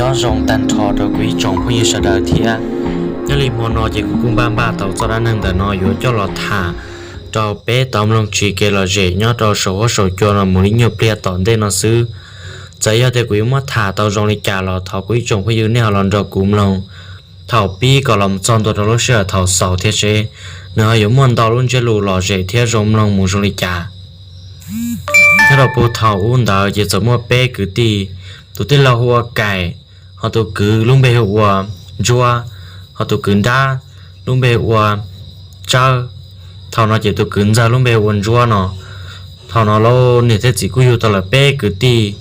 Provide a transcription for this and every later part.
Nyob zoo tag nrho rau kuv ib tsoom phooj ywg sawv daws thiab. Nyob li hmo no ces kuv kuj npaj npaj tau txoj dab neeg ntawm no yuav coj los tham rau peb tau mloog tsiv kev lom zem nyob rau saum huab saum cua no mus li nyuag pliag tom ntej no xwb. Txawm yog tias kuv yuav muab tham tau zoo li cas los thov kuv ib tsoom phooj ywg nej ho los nrog kuv mloog thaum pib kom los txog ntua rau lub sij hawm thaum xaus thiab seb nws ho yuav muaj ntau lub ntsiab lus lom zem thiab zoo mloog mus zoo li cas. Nyob rau puag thaum ub ntawd ces txawm muaj peb kwv tij, tus tij laug hu ua Kaim, ho tus kwv lub npe hu ua Ntsuab, ho tus kwv nrab lub npe hu ua Tsawb. Thaum no ces tus kwv ntxawg lub npe hu ua Ntsuab no. Thaum no lawv niam thiab txiv kuj yug tau lawv peb kwv tij.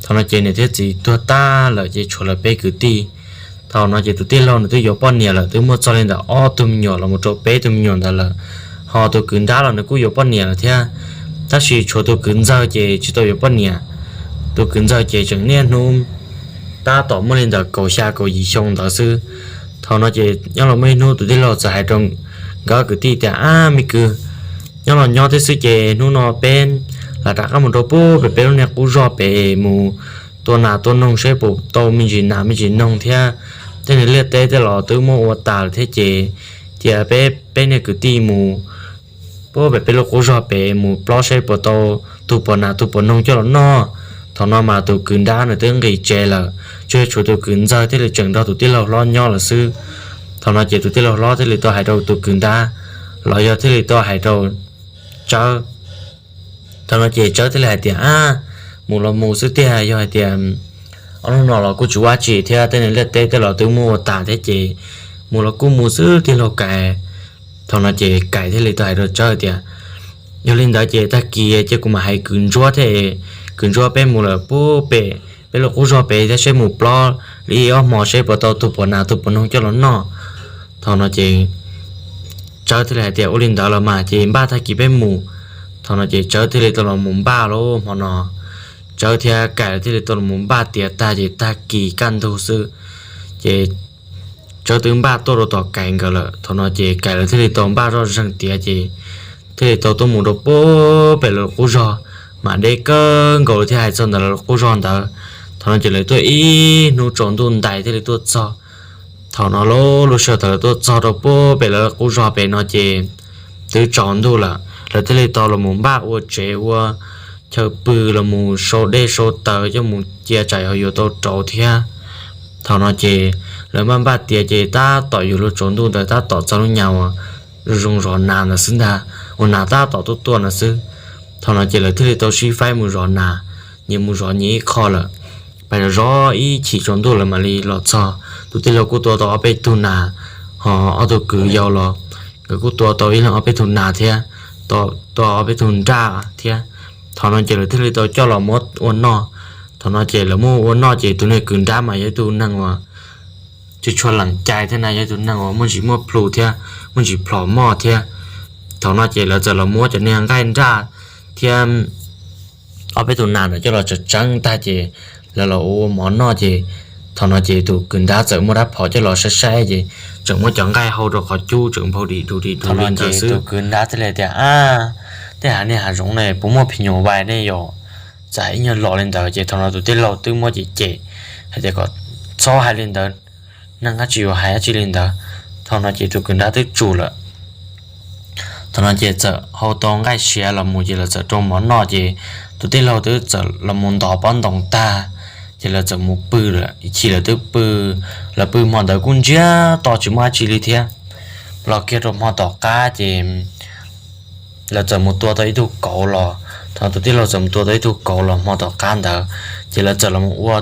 Thaum no ces niam thiab txiv tuag tag lawm ces tshuav lawv peb kwv tij. Thaum no ces tus tij laug nws twb yuav poj niam lawm, twb muaj txog li ntawm ob tug me nyuam los mus rau peb tug me nyuam ntawd lawm. Ho tus kwv nrab los nws kuj yuav poj niam lawm thiab, tab sis tshuav tus kwv ntxawg ces tsis tau yuav poj niam. Tus kwv ntxawg ces tseem niaj hnub tab tom muaj li ntawm kaum xya kaum yim xyoo ntawd xwb. Thaum no ces nyob los muaj ib hnub tus tij laug txawm hais rau nkawd kwv tij tias, Ab me kwv, nyob los nyob thiab xwb ces hnub no peb lam rov qab mus rau puag pem peb lub niag qub zog pem mus tua nas tua noog seb puas tau me ntsis nas me ntsis noog thiab. Tej niag liaj teb tej los twb muab ua tas lawm thiab ces cia peb peb niag kwv tij mus puag pem peb lub qub zog pem mus plob seb puas tau tug puas nas tug puas noog coj los noj. Thaum no mas tus kwv nrab nws twb nqis tsev lawm, tsuas tshuav tus kwv ntxawg thiaj li tseem nrog tus tij laug hlob nyob lawm xwb. Thaum no ces tus tij laug hlob thiaj li tau hais rau tus kwv nrab, los yog thiaj li tau hais rau Tsawb. Thaum no ces Tsawb thiaj li hais tias, Ab, mus los mus xwb tiag, yog hais tias ob hnub no los kuj tsis ua dab tsi thiab, tej niag liaj teb tej los twb muab ua tas thiab ces mus los kuj mus xwb tij laug Kaim. Thaum no ces Kaim thiaj li tau hais rau Tsawb tias, Yog li ntawd ces tag kis cia kuv mam hais kwv Ntsuab thiab, kwv Ntsuab peb mus lawm puag pem peb lub qub zog pem thiab seb mus plob li ib ob hmo seb puas tau tug puas nas tug puas noog coj los noj. Thaum no ces Tsawb thiaj li hais tias, Ua li ntawd los mas ces npaj tag kis peb mus. Thaum no ces Tsawb thiaj li tau los mus npaj lub hmo no. Tsawb thiab Kaim thiaj li tau los mus npaj tiav tag ces tag kis kaj ntug xwb ces Tsawb twb npaj tuaj rau tom Kaim nkawd lawm. Thaum no ces Kaim lawv thiaj li tau npaj zoj zeeg tiav ces thiaj li tau tuaj mus rau puag pem lawv qub zog, mam deb kawg nkaus lawv thiaj hais txog ntawm lawv qub zog ntawd. Thaum no ces lawv tuaj ib hnub tsaus ntuj ntais thiaj li tuaj txog. Thaum no lub lub sij hawm thaum lawv tuaj txog rau puag pem lawv qub zog pem no ces twb tsaus ntuj lawm, lawv thiaj li tau los mus npaj ua tsev ua chaw pw los mus sau dej sau taws coj mus cia tsam ho yuav tau rauv thiab. Thaum no ces lawv npaj npaj tiav ces tab tom yuav luag tsaus ntuj ntawd tab tom txog lub nyam uas zoo zov nas ntawd xwb ntag, uas nas tab tom tuaj tuaj ntawd xwb. Thaum no ces lawv thiaj li tau sib faib mus zov nas, nyias mus zov nyias ib qho lawm. Pais zov zov ib chim tsaus ntuj lawm mam li los txog. Tus tij laug kuj tua tau ob peb tug nas, ho ob tug kwv yau los nkawd kuj tua tau ib leeg ob peb tug nas thiab, tua ob peb tug nraj thiab. Thaum no ces lawv thiaj li tau coj los muab ua noj. Thaum no ces lawv muab ua noj ces tus niag kwv nrab mas yog ib tug neeg uas tsis tshua lees cai thiab na, yog ib tug neeg uas muaj ntsis muaj plhu thiab muaj ntsis plhom moj thiab. Thaum no ces lawv txawm los muab cov niag nqaij nraj thiab ob peb tug nas ntawd coj los tseev tseev tag ces lawv los ua ua mov noj ces thaum no ces tus kwv nrab txawm muab rab phom coj los saib saib ces tseem muab cov nqaij hau rau qhov cub tseem nphau dim du dim du li ntawd xwb. Tus kwv nrab thiaj li tias, Ab, tej hav niag hav zoov ne puas muaj phim nyuj vais ne yom? Txawm ib nyuag los li ntawd ces thaum no tus tij laug twb muab cem cem hais tias kom txhob hais li ntawd, neeg dab tsi yuav hais dab tsi li ntawd. Thaum no ces tus kwv nrab twb tsum lawm. Thaum no ces txawm hau tau nqaij siav los mus ces lawv txawm rau mov noj ces tus tij laug twb txawm los mus ntov pob ntoos tag ces lawv txawm mus pw lawm. Ib chim lawv twb pw, lawv pw hmo ntawd kuj ntsiag to tsis muaj dab tsi li thiab. Los kiag rau hmo tom qab ces lawv txawm mus tua tau ib tug kauv los, thaum tus tij laug txawm mus tua tau ib tug kauv los hmo tom qab ntawd ces lawv txawm los ua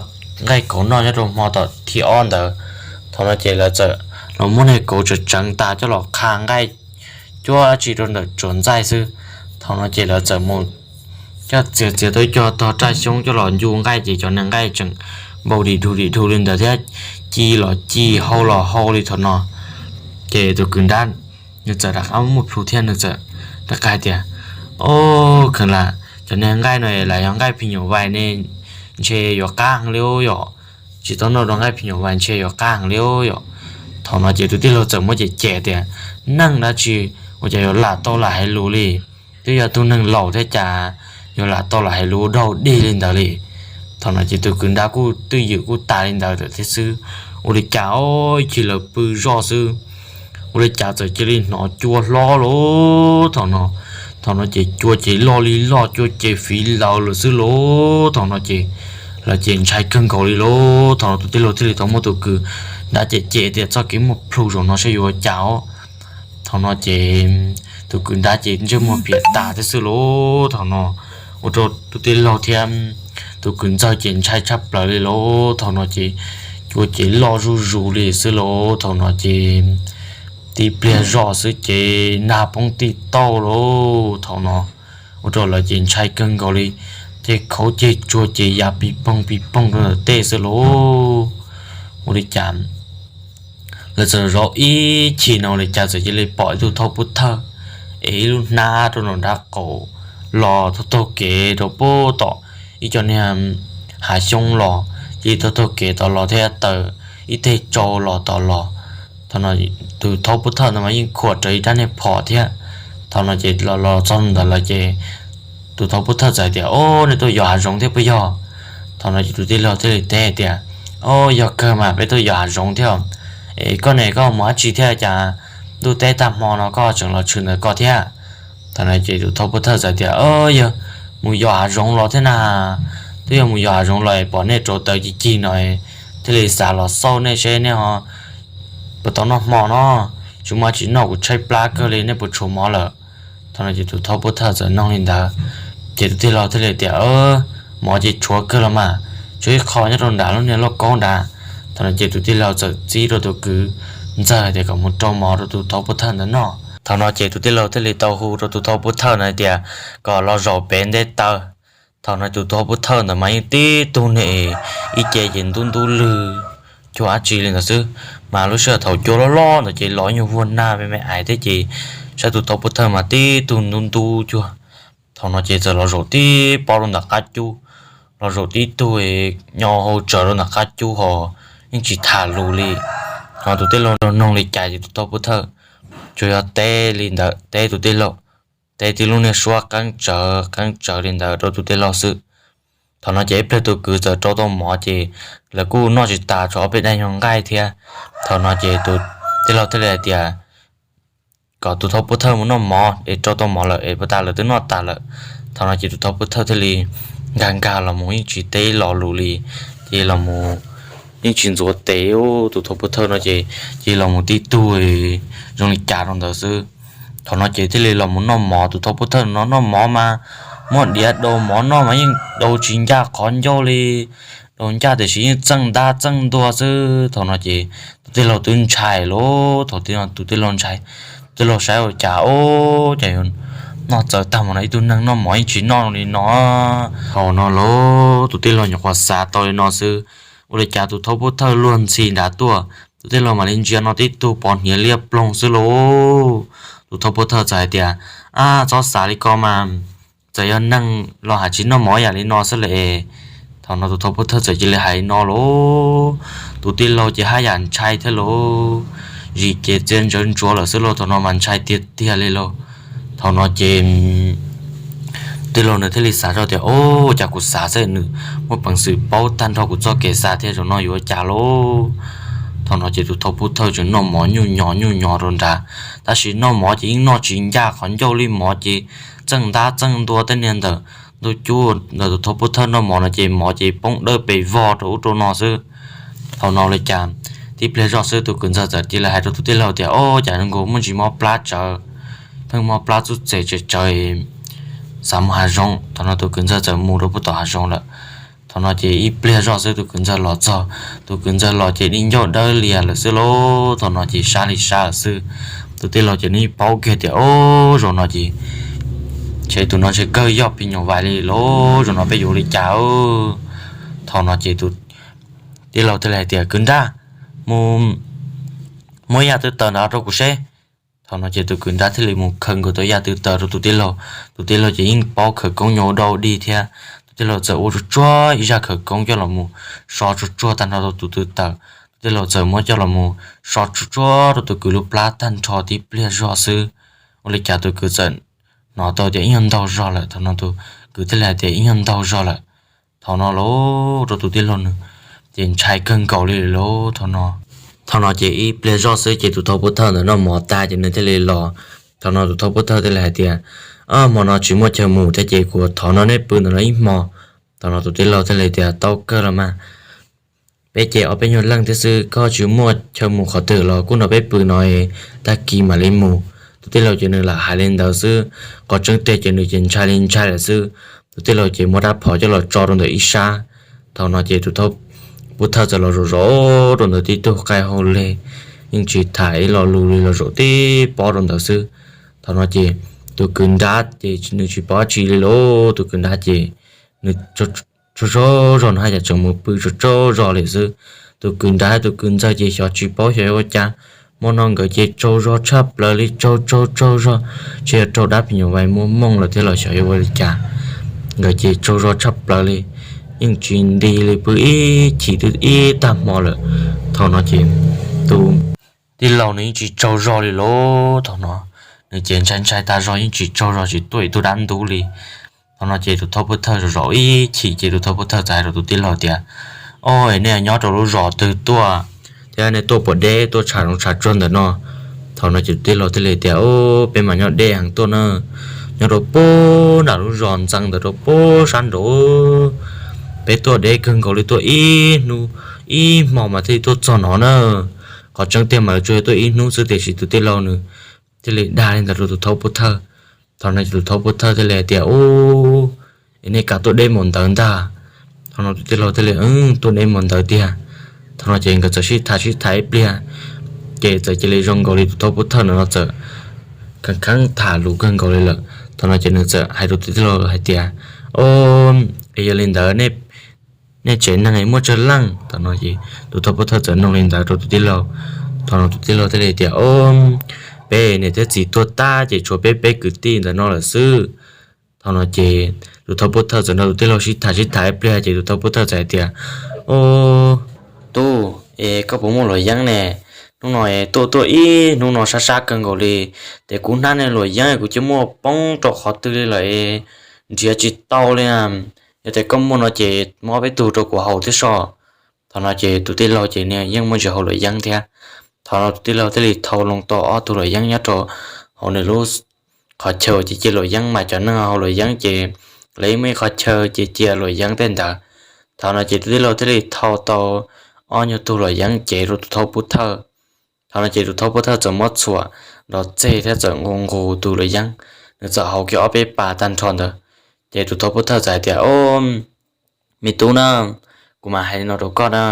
nqaij kauv noj nyob rau hmo tom thib ob ntawd. Thaum no ces lawv txawm los muab niag kauv tseev tseev tas coj los qha nqaij cuab dab tsi rau ntawm tsuas ntxaij xwb. Thaum no ces lawv txawm mus coj txiav txiav tau ib co tog raj xyoob coj los ncu nqaij ces cov niag nqaij tseem npau dim du dim du li ntawd thiab, ci los ci hau los hau li thaum no. Ces tus kwv nrab nws txawm rov qab muaj plhu thiab nws txawm rov qab hais tias, Ob, kheev lam cov niag nqaij no lam yog nqaij phim nyuj vais ne, ntshe yuav qab heev li yom. Tsis tau noj dua nqaij phim nyuj vais ntshe yuav qab heev li yom. Thaum no ces tus tij laug txawm muab cem cem tias, Neeg dab tsi ua cas yuav lam tau lam hais lus li? Twb yog tug neeg laus thiab cas yuav lam tau lam hais lus ua dog dig li ntawd li. Thaum no ces tus kwv nrab kuj twj ywm kuj tas li ntawd thiab xwb. Ua li cas ib chim lawv pw zoj xwb, ua li cas txawm cia li hnov cua hlob lawm thaum no. Thaum no ces cua ces loj li loj, cua ces fiv lawv lawm xwb lauj. Thaum no ces lawv ces ntshai kawg nkaus li lauj. Thaum no tus tij laug thiaj li tau muab tus kwv nrab cem cem tias txoj kev muaj plhu zaum no saib yuav ua cas os. Thaum no ces tus kwv nrab ces ntsej muag piam tas thiab xwb lauj. Thaum no ua rau tus tij laug thiab tus kwv ntxawg ces ntshai tshaj plaws li lauj. Thaum no ces cua ces loj zuj zus li xwb lauj. Thaum no ces tib pliag zoj xwb ces nag poob tij tauj lauj. Thaum no ua rau lawv ces ntshai kawg nkaus li, ces khauv ceg tsuag ces ya pis poog pis poog rau ntawm tej xwb lauj. Ua li cas lawv txawm zov ib chim no ua li cas txawm cia li pom ib tug thauj pub thawj es ib lub hnab rau nram nrav qaum los taug taug kev rau pem tom ib co niag hav xyoob los, ces taug taug kev tom los thiab taws ib teg tsau los tom los. Thaum no tus thauj pub thawj ntawd mas yeej khuam rawv ib rab niag phom thiab. Thaum no ces los los txog ntawd lawm ces tus thauj pub thawj txawm tias, Ob, nej tuaj yos hav zoov thiab puas yog? Thaum no ces tus tij laug thiaj li teb tias, Ob, yog kawg mas, peb tuaj yos hav zoov thiab. Es koj ne, koj mus dab tsi thiab cas ntuj teb tag hmo no koj tseem los tshwm ntawm ko thiab? Thaum no ces tus thauj pub thawj txawm tias, Yog mus yos hav zoov los thiab na, twb yog mus yos hav zoov los es pom nej rauv taws ci cig no, thiaj li xav los xauj nej seb nej ho puas tau noj hmo no. Tsis muaj dab tsi noj, kuv tshaib plab kawg li, nej puas tshuav mov lawm? Thaum no ces tus thauj pub thawj txawm nug li ntawd, ces tus tij laug thiaj li tias, Mov ces tshuav kawg los mas, tshuav ib qho nyob rau nram lub niag lauj kaub nrad. Thaum no ces tus tij laug txawm txib rau tus kwv ntxawg hais tias kom mus rau mov rau tus thauj pub thawj ntawd noj. Thaum no ces tus tij laug thiaj li tau hu rau tus thauj pub thawj ntawd hais tias kom los zaum pem nte taw. Thaum no tus thauj pub thawj ntawd mas yeej tib tug niag ib ce ces ntub ntub lwg cuag dab tsi li ntawd xwb. Mas lub sij hawm thaum cua loj loj ntawd ces los nyuag vuag nag me me ais thiab ces saib tus thauj pub thawj mas tib tug ntub ntub cuag. Thaum no ces txawm los zaum tib pob rau ntawm qab cub, los zaum tib tug nyo hau tsaws rau ntawm qab cub ho yeej tsis tham lus li. Ho tus tij laug nug li cas ces tus thauj pub thawj tsuas yog teb li ntawd, teb tus tij laug, teb tib lub niag suab qeeb tsawv qeeb tsawv li ntawd rau tus tij laug xwb. Thaum no ces ib pliag tus kwv txawm rau tau mov ces lawv kuj noj tsis tas, tshuav ob peb daim nyuag nqaij thiab. Thaum no ces tus tij laug thiaj li hais tias kom tus thauj pub thawj mus noj mov es rau tau mov lawm es puas tas lawv twb noj tas lawm. Thaum no ces tus thauj pub thawj thiaj li nkag nkag los mus yeej tsis teb lo lus li, ces los mus yeej tsis ntxuav tes. Tus thauj pub thawj no ces cia li los mus tib tug zoo li cas rau ntawd xwb. Thaum no ces thiaj li los mus noj mov. Tus thauj pub thawj no noj mov mas muab diav daus mov noj mas yeej daus tsis ncaj qhov ncauj li, daus ncaj tiam sis yeej txeej ntab txeej ntua xwb. Thaum no ces tus tij laug twb ntshai lauj. Thaum tus tij laug ntshai, tus tij laug saib ua cas, Ob, cas yuav noj txawv tag mus no, ib tug neeg noj mov yeej tsis noj li no. Thaum no lauj tus tij laug nyuam qhuav xav tau li no xwb, ua li cas tus thauj pub thawj luag ntxhi nrad tuaj, tus tij laug mam li ntsia no tib tug pov hniav liab ploog xwb lauj. Tus thauj pub thawj txawm hais tias, Ab, txhob xav li ko mas, txawm yog neeg los hais tsis noj mov yam li no xwb lawm es. Thaum no tus thauj pub thawj txawm cia li hais li no lauj. Tus tij laug ces haj yam ntshai thiab lauj, zim ces txia ntsaws ntsuav lawm xwb lauj. Thaum no mas ntshai tiag tiag li lauj. Thaum no ces tij laug nws thiaj li xav zoj tias, Ob, cas kuv xav xwb nws muaj peev xwm paub tag nrho kuv txoj kev xav thiab, zaum no yuav ua cas lauj? Thaum no ces tus thauj pub thawj tseem noj mov nyuj nyos nyuj nyos rau nrad, tab sis noj mov ces yeej noj tsis ncaj qhov ncauj li, mov ces txeej ntab txeej ntua tej niag ntawm ntuj cub ntawm tus thauj pub thawj noj mov no ces mov ces poob dawb pes vog rau ub rau no xwb. Thaum no li cas tib pliag zoj xwb tus kwv ntxawg txawm cia li hais rau tus tij laug tias, Ob, cas nkaus muaj ntsis mob plab tsawv, pheej mob plab txuj txem tsem tsawv, xav mus hav zoov. Thaum no tus kwv ntxawg txawm mus rau pem tom hav zoov lawm. Thaum no ces ib pliag zoj xwb tus kwv ntxawg los txog, tus kwv ntxawg los ces di ncauj dawb lias lawm xwb lauj. Thaum no ces sab li sab lawm xwb. Tus tij laug ces nws paub kiag tias, Ob, zaum no ces ntshe tus no ntshe kawg yog phim nyuj vais li lauj, zaum no peb yuav ua li cas? Thaum no ces tus tij laug thiaj li hais tias, Kwv nrab, mus muab yaj twb taws ntawd rau kuv seb. Thaum no ces tus kwv nrab thiaj li mus khaws nkaus tau yaj twb taws rau tus tij laug. Tus tij laug ces yeej paub khawv koob nyo dau dig thiab, tus tij laug txawm ua tsuag tsuag ib zaj khawv koob coj los mus so tsuag tsuag tag nrho rau tus twb taws. Tus tij laug txawm muab coj los mus so tsuag tsuag rau tus kwv lub plab tag nrho tib pliag zoj xwb, ua li cas tus kwv txawm hnov tau tias ib nyuag ntaug zog lawm. Thaum no tus kwv thiaj li hais tias, Ib nyuag ntaug zog lawm. Thaum no los rau tus tij laug nws ces ntshai kawg nkaus li lawm. Thaum no ces ib pliag zoj xwb ces tus thawj pov thawj ntawm noj mov tag ces nws thiaj li los. Thaum no tus thawj pov thawj thiaj li hais tias, Hmo no tsis muaj chaw mus thiab ces kuv thov nrog neb pw ntawm no ib hmo. Thaum no tus tij laug thiaj li tias, Tau kawg los mas, peb ces ob peb nyuag leej thiab xwb, koj tsis muaj chaw mus qhov twg los kuj nrog peb pw no, tag kis mam li mus. Tus tij laug ces nws lam hais li ntawd xwb, qhov tseeb tiag ces nws ces ntshai li ntshai lawm xwb. Tus tij laug ces muab rab phom coj los tso rau ntawm ib sab. Thaum no ces tus thawj pov thawj txawm los zaum zom rau ntawd tib tug qaij hauj lwm, yeej tsis tham ib lo lus li, los zaum tib pob rau ntawd xwb. Thaum no ces tus kwv nrab ces nws tsis paub tsi li los, tus kwv nrab ces nws tsaug zog zog no haj yam tseem mus pw tsaug tsaug zog li xwb. Tus kwv nrab tus kwv ntxawg ces xyov tsis paub xyov yuav ua cas, hmo no nkawd ces tsaug zog tshaj plaws li, tsaug tsaug tsaug zog, tsis yog raug dab phim nyuj vais muab mooj lawm thiab los xyov yuav ua li cas, nkawd ces tsaug zog tshaj plaws li, yeej tsis nti li, pw ib chim twb ib tag hmo lawm. Thaum no ces tus tij laug nws yeej tsis tsaug zog li los, thaum no nws ces ntshai ntshai tag zog, yeej tsis tsaug zog, tsis tuaj ib tug dab ntub li. Thaum no ces tus thawj pov thawj zaum zaum ib chim ces tus thawj pov thawj txawm hais rau tus tij laug tias, Au, nej nyob rau lub zos twg tuaj thiab nej tuaj puas deb tuaj tshav zoov tshav tsuag ntawm no? Thaum no ces tus tij laug thiaj li tias, Au, peb mas nyob deb heev tuaj na, nyob rau puag nram lub zos ntxeev ntawd rau puag sab nraud. Peb tuaj deb kawg nkaus li, tuaj ib hnub ib hmo mas thiaj li tuaj txog no na. Qhov tseeb tiag mas lawv tsuas yog tuaj ib hnub xwb, tiam sis tus tij laug nws thiaj li dag li ntawd rau tus thawj pov thawj. Thaum no ces tus thawj pov thawj thiaj li hais tias, Au, es nej kav tuaj deb mus ntawd ntag? Thaum no tus tij laug thiaj li, Tuaj deb mus ntawd tiag. Thaum no ces nkawd txawm sib tham sib tham ib pliag, ces txawm cia li zoo nkaus li tus thawj pov thawj no txawm kheev kheev tham lus kawg nkaus li lawm. Thaum no ces nws txawm hais rau tus tij laug hais tias, Au, es yog li ntawd nej tsev neeg muaj tsawg leej? Thaum no ces tus thawj pov thawj txawm nug li ntawd rau tus tij laug. Thaum no tus tij laug thiaj li tias, Au, peb niam thiab txiv tuag tag ces tshuav peb peb kwv tij ntawm no lawm xwb. Thaum no ces tus thawj pov thawj txawm nrog tus tij laug sib tham sib tham ib pliag ces tus thawj pov thawj txawm hais tias, Au, tub, es koj puas muaj luam yeeb ne? Hnub no tuaj tuaj ib hnub no sab sab kawg nkaus li, ces kuv hnab nej luam yeeb kuv cia muaj poob rau qhov twg li lawm, nrhiav tsis tau li. Yog tias koj muaj no ces muab ob peb tug rau kuv haus thiab soj. Thaum no ces tus tij laug ces nws yeej muaj ntsis haus luam yeeb thiab. Thaum no tus tij laug thiaj li thau loo tau ob tug luam yeeb nyob rau hauv nws lub qhov chaw ces cia luam yeeb mas cov neeg haus luam yeeb ces lawv muaj ib qhov chaw ces cia luam yeeb tej ntawd. Thaum no ces tus tij laug thiaj li thau tau ob nyuag tug luam yeeb cev rau tus thawj pov thawj. Thaum no ces tus thawj pov thawj txawm muab txhuam nrov txeg thiab txawm nqus nqus tus luam yeeb, nws txawm haus kiag ob peb pas tag nrho ntawd. Ces tus thawj pov thawj txawm hais tias, Au, me tub na, kuv mam hais li no rau koj na,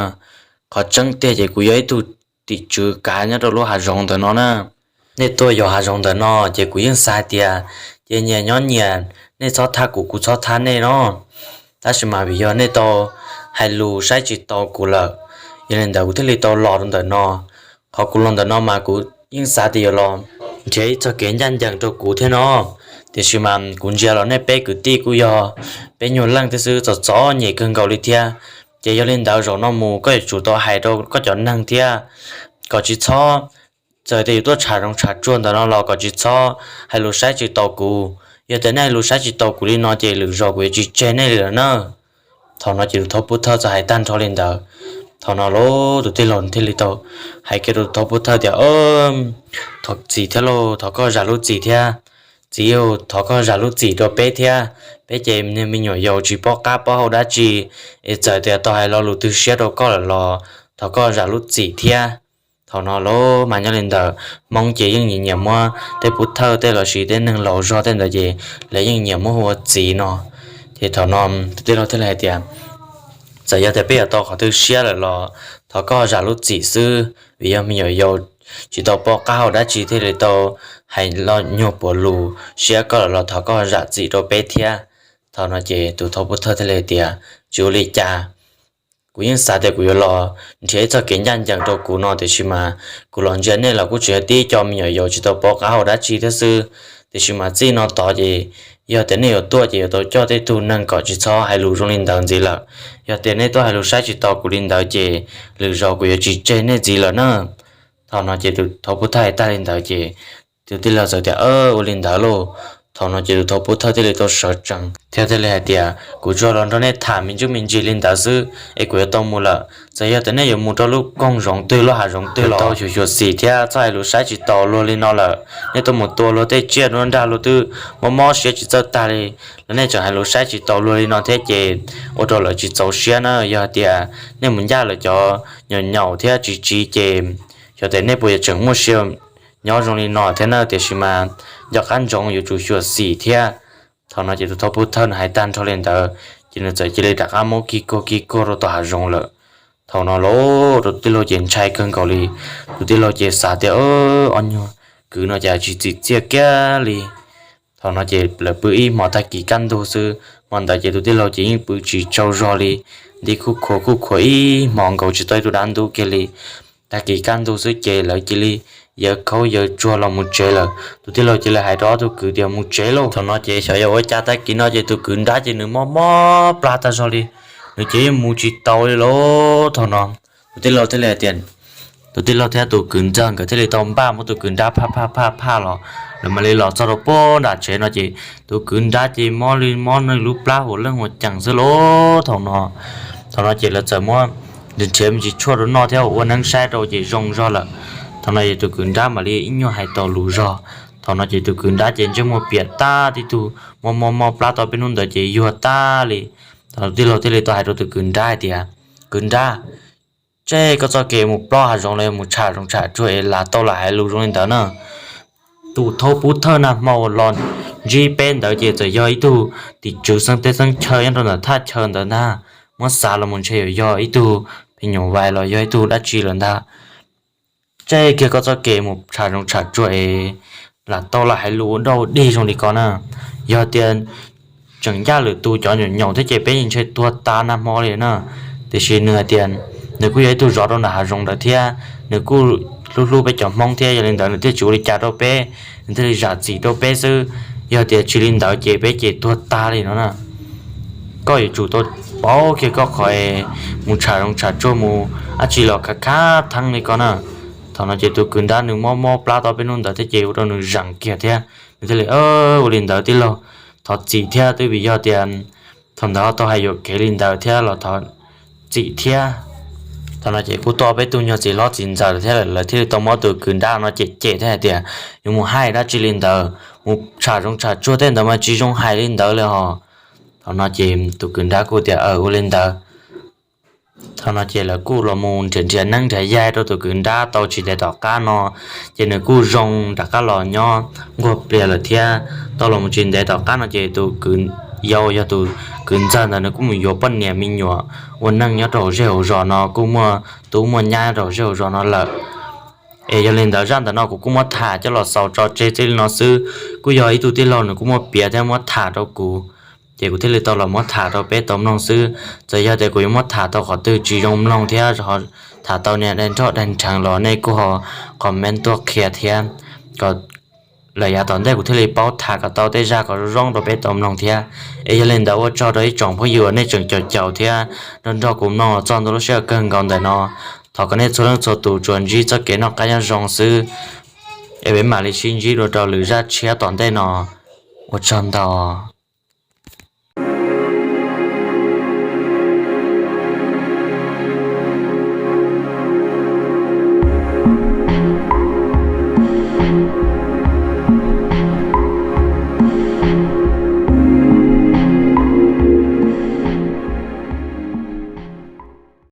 qhov tseeb tiag ces kuv yog ib tug tim tswv kav nyob rau lub hav zoov ntawm no na. Nej tuaj yos hav zoov ntawm no ces kuv yeej xav hais tias, ces nyias nyob nyias, nej txhob thab kuv kuv txhob thab nej no. Tab sis mas vim yog nej tau hais lus saib tsis taus kuv lawm, yog li ntawd kuv thiaj li tau los rau ntawm no. Qhov kuv los ntawm no mas kuv yeej xav tias yuav los nrhiav ib txoj kev ncaj ncees rau kuv thiab no, tiam sis mas kuv ntsia los nej peb kwv tij kuj yog peb nyuag leej thiab xwb, txom txom nyem kawg nkaus li thiab. Ces yog li ntawd zaum no mus koj yuav tsum tau hais rau koj cov neeg thiab, kom tsis txhob, txawm tias yus tuaj tshav zoov tshav tsuag ntawm no los kom tsis txhob hais lus saib tsis taus kuv. Yog tias nej hais lus saib tsis taus kuv li no ces lwm zaus kuv yuav tsis tseg nej li lawm na. Thaum no ces tus thawj pov thawj txawm hais tag nrho li ntawd. Thaum no los tus tij laug thiaj li tau hais kiag rau tus thawj pov thawj tias, Thov txim thiab lauj, thov koj zam lub txim thiab. Txiv, thov koj zam lub txim rau peb thiab, peb ces niag me nyuam yaus tsis paub qab paub hau dab tsi, es txawm tias tau hais lo lus twg siab rau koj lawm los thov koj zam lub txim thiab. Thaum no los mas nyob li ntawd Hmoob ces yeej nyiam nyiam muab tej pov thawj tej los sis tej neeg laus zog tej ntawd ces lawv yeej nyiam muab hu ua txiv no. Ces thaum no tus tij laug thiaj li hais tias, Txawm yog tias peb yuav tau qhov twg siab lawm los thov koj zam lub txim xwb, vim yog me nyuam yaus tsis tau paub qab hau dab tsi thiaj li tau hais lo nyuag puav lus siab koj lawm los thov koj zam txim rau peb thiab. Thaum no ces tus thawj pov thawj thiaj li hais tias, Tsis ua li cas, kuv yeej xav tias kuv yuav los nrhiav ib txoj kev ncaj ncees rau kuv no, tiam sis mas kuv los ntsia nej los kuj tseem yog tib co me nyuam yaus tsis tau paub qab hau dab tsi thiab xwb. Tiam sis mas txij no tod ces yog tias nej yuav tuaj ces yuav tau coj tej tug neeg kom tsis txhob hais lus zoo li ntawd ntxiv lawm. Yog tias nej tuaj hais lus saib tsis taus kuv li ntawd ces lwm zaus kuv yuav tsis tseg nej ntxiv lawm na. Thaum no ces tus thawj pov thawj hais tag li ntawd ces tus tij laug txawm tias, Ua li ntawd lauj, Thaum no ces tus thawj pub thawj thiaj li tau sawv tsees thiab thiaj li hais tias, kuv tsuas los nrog nej tham me ntsuj me ntsis li ntawd xwb es kuv yuav tau mus lawm. Txawm yog tias nej yuav mus rau lub koog zoov twg lub hav zoov twg los tau xyuam xim thiab txhob hais lus saib tsis taus luag li no lawm. Nej tuaj mus tua luag tej tsiaj nruab nrag luag twb mob mob siab tsis txawj tag li, los nej tseem hais lus saib tsis taus luag li no thiab ces ua rau lawv tsis txaus siab na. Yog tias nej mus ncaj lawv cov nyaum nyaum thiab tsiv tsiv ces xyov tias nej puas yuav tseem muaj sia nyob zoo li no thiab na. Tiam sis mas nco qab ntsoov yuav tsum xyuam xim thiab. Thaum no ces tus thawj pub thawj nws hais tag nrho li ntawd ces nws txawm cia li rov qab muab kig kuag kig kuag rau tom hav zoov lawm. Thaum no los tus tij laug ces ntshai kawg nkaus li. Tus tij laug ces xav tias, ob nyuag kwv no cas tsis txim txiaj kiag li. Thaum no ces lawv pw ib hmo tag kis kaj ntug xwb, hmo ntawd ces tus tij laug ces yeej pw tsis tsaug zog li, nti khuj khuav khuj khuav ib hmo nkaus tsis tau ib tug dab ntub kiag li. Tag kis kaj ntug xwb ces lawv cia li yawv khaub yawv tsuag los mus tsev lawm. Tus tij laug cia li hais rau ob tug kwv tias, mus tsev lauj. Thaum no ces xyov yog ua cas tag kis no ces tus kwv nrab ces nws mob mob plab tag zog li, nws ces yeej mus tsis tau li lauj. Thaum no tus tij laug thiaj li hais tias, tus tij laug thiab tus kwv ntxawg nkawd thiaj li tau npaj muab tus kwv nrab phaj phaj phaj phaj los, lawv mam li los txog rau puag nram tsev no ces tus kwv nrab ces mob li mob nws lub plab huam leej huam ceem xwb lauj. Thaum no, thaum no ces lawv txawm muab nrhiav me ntsis tshuaj rau noj thiab ua neeb saib rau ces zoo zog lawm. Thaum no ces tus kwv nrab mam li ib nyuag hais tau lus zog. Thaum no ces tus kwv nrab ces ntsej muag piam tag tib tug, mob mob mob plab tau peb hnub ntawd ces yuag tag li. Thaum no tus tij laug thiaj li tau hais rau tus kwv nrab hais tias, kwv nrab, tseb koj txoj kev mus plob hav zoov los yog mus tsham zoov tsham tsuag es lam tau lam hais lus zoo li ntawd na. Tus thawj pub thawj nag hmo los ntsib peb ntawd ces txawm yog ib tug tim tswv xeeb teb xeeb chaw nyob rau ntawm thaj chaw ntawd ntag. Muab xav los mus ntshe yuav yog ib tug phim nyuj vais los yog ib tug dab tsi lawm ntag. Tseb kiag koj txoj kev mus tsham zoov tsham tsuag es lam tau lam hais lus ua dog ua dig zoo li ko na. Yog tias tseem ncaj lwm tus cov nyaum nyaum thiab ces peb ntshe tuag tas nag hmo li na. Tiam sis nws hais tias nws kuj yog ib tug zov rau nram hav zoov ntawd thiab nws kuj hlub hlub peb cov Hmoob thiab, yog li ntawd nws thiaj tsis ua li cas rau peb, nws thiaj li zam txim rau peb xwb. Yog tias tsis li ntawd ces peb ces tuag tag li no na. Koj yuav tsum tau pauv kiag koj qhov es mus tsham zoov tsham tsuag mus dab tsi los khav khav theeb li ko na. Thaum no ces tus kwv nrab nws mob mob plab tau peb hnub ntawd thiab ces ua rau nws zeem kiag thiab nws thiaj li ua li ntawd tij laug, thov txim thiab twb vim yog tias thaum ntawd ho tau hais yuam kev li ntawd thiab los thov txim thiab. Thaum no ces kuj tuaj peb tug nyuag txiv hlob txiv ntxawm thiab lawm, lawv thiaj li tau muab tus kwv nrab no cem cem thiab hais tias yuav mus hais dab tsi li ntawd, mus tsham zoov tsham tsuag tej ntawd mas tsis zoo hais li ntawd li hos. Thaum no ces tus kwv nrab kuj tias aw ua li ntawd. Thaum no ces lawv kuj los mus nrhiav nrhiav neeb nrhiav yaig rau tus kwv nrab tau tsis ntev tom qab no, ces nws kuj zoo rov qab los nyob nquag plias lawm thiab. Tau los mus tsis ntev tom qab no ces tus kwv yau yog tus kwv ntxawg ntawd nws kuj mus yuav poj niam me nyuam ua neej nyob rau hauv zej hauv zos no, kuj muaj tub muaj nyab rau hauv zej hauv zos no lawm. Es yog li ntawd zaj ntawm no kuv kuj muab tham coj los xaus tso tseg txij li no xwb. Kuj yog ib tug tij laug nws kuj muab piav thiab muab tham rau kuv, ces kuv thiaj li tau los muab tham rau peb tau mloog xwb. Txawm yog tias kuv yuav muab tham tau qhov twg tsis zoo mloog thiab tham tau niag daig nroj daig nrheev los nej kuj ho comment tuaj qhia thiab, kom lawm yav tom ntej kuv thiaj li paub tham kom tau tej zaj kom zoo zoo rau peb tau mloog thiab. Es yog li ntawd ua tsaug rau ib tsoom phooj ywg uas nej tseem caum caum thiab nrog nrog kuv mloog los txog ntua lub sij hawm kawg nkaus ntawm no. Thov kom nej txhua leej txhua tus tsuas ntsib txoj kev noj qab nyob zoo xwb, es peb mam li sib ntsib dua rau lwm zaj tshiab tom ntej no. Ua tsaug ntau.